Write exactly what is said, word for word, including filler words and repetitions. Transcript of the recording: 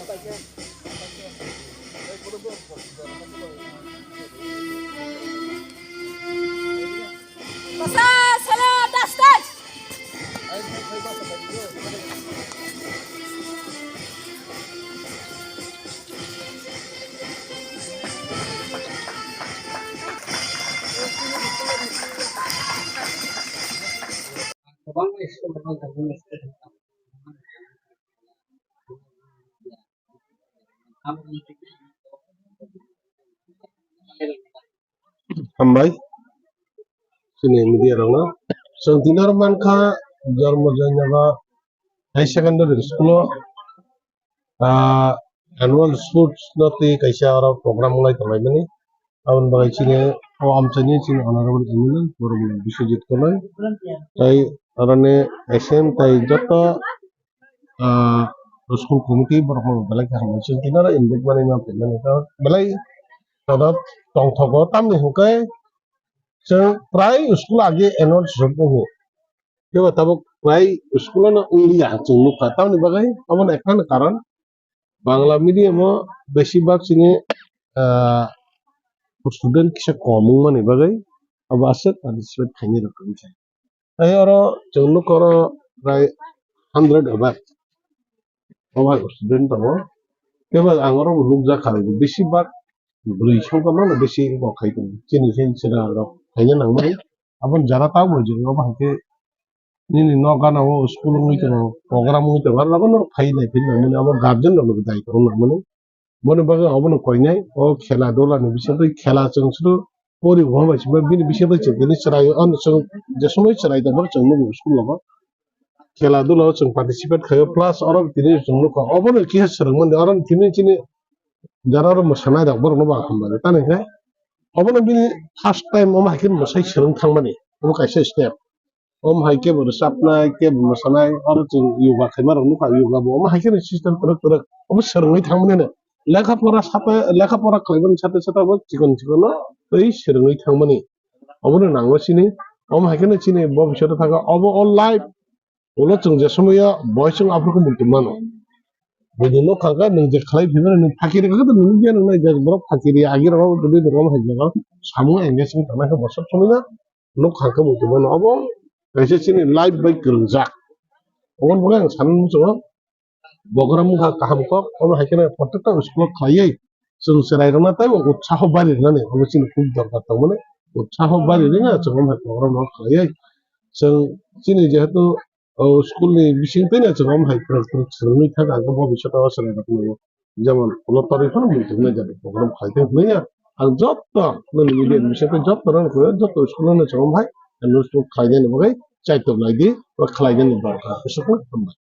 Basa salo dastai. Hambai, chini media rokno. Chwng tini oro mankha Dharma Jayanagar Higher Secondary School o, ah, annual sports no twi kaisa oro program wngwi tonglaimani. Aboni bagwi chini o amchaini chini honorable M L A borok Biswajit Koloi, tei aroni S M tei joto, ah, school committee borok no belai khe hambai. Chwng tini oro invite manwi ma phaimani, belai kono tongthogo, tamni hwnkhe chwng prai school age annual session tongo. Kebo tabuk prai school ano wngya chwng nukha, tamni bagwi omono ekta karon Bangla medium o besi bak chini, ah, student kisa kom wngmani bagwi abo aswk participate khainai rok wngkha. Tei oro chwng nukha oro prai hundred over obo hai student tongo. Kebo ang oro bo nukjakha, besi bak bwrwi songkha no besi bo khai tongo. Chini khe chwla rok khaina nangmani. Aboni jara tabuk bo jora obo hai khe nini nok gana o school wngwi tongo, program wngwi tongo, aro nogo norok phai nai philwi nangmani, abo guardian rok no dai kwrwng nangmani. Boni bagwi obono koinai o khela dula ni bisingtwi khela chwng suru pori bo bai sima bini bisingtwi chwng tini chwrai o, ano chwng je somoi chwrai tongmani chwng nugo school o khela dula o chwng participate khaio, plus oro tini chwng nukha obono kisa swrwngmani, oro tini chini jara rok mwsanai rok borok no bo ang hambai tani khe obono bini first time omo hai khe mwsai swrwng thangmani omo kaisa step. Omo hai khe bo rwchapnai, khe bo mwsanai, oro chwng yoga khaima rok nukha, yoga bo omo hai khe ni system kwrwk kwrwk omo swrwngwi thangmani no. Lekha pora sata, lekha pora khlaimani sata sata bo chikon chikon no tei swrwngwi thangmani. Obono nango chini, omo hai khe no chini bobiswt o thangkha, obo o life ulo chwng je somoyo boi chwng aphuru khe muitu mano. Bini nukha khe nwng je khlai phimani nwng phakiri khe nwng nukya nwng nai je borok phakiri agi rok bini rok hai jaga samung engage wng tongna khe bo sob somoi no. Nuk kha khe bo tongmani obo kaisa chini life bai kwrwngjak. Obo ni bagwi ang sanani muchungo program wngkha kaham kok, omo hai kheno protekta school o khlaiwi chwng chwrai rokno teibo utsaho bari rwnani obo chini khub dorkar tongmani. Utsaho bari rwna chwng omo hai program rok khlaiwi chwng chini jehetu o school ni bisingtwi no chwng omo hai kwrwng kwrwng swrwngwi thangkha, ang khe bo bisingtwi o chwrai rokno jemon ulo torwi phano muitu hwnwi jani program khlai thang hwnwi ang jotto nini media ni bisingtwi jotto no khlai, jotto school no chwng omo hai annual sports khlainani bagwi chaitok lai di ba khlainani dorkar, aswk no hambai.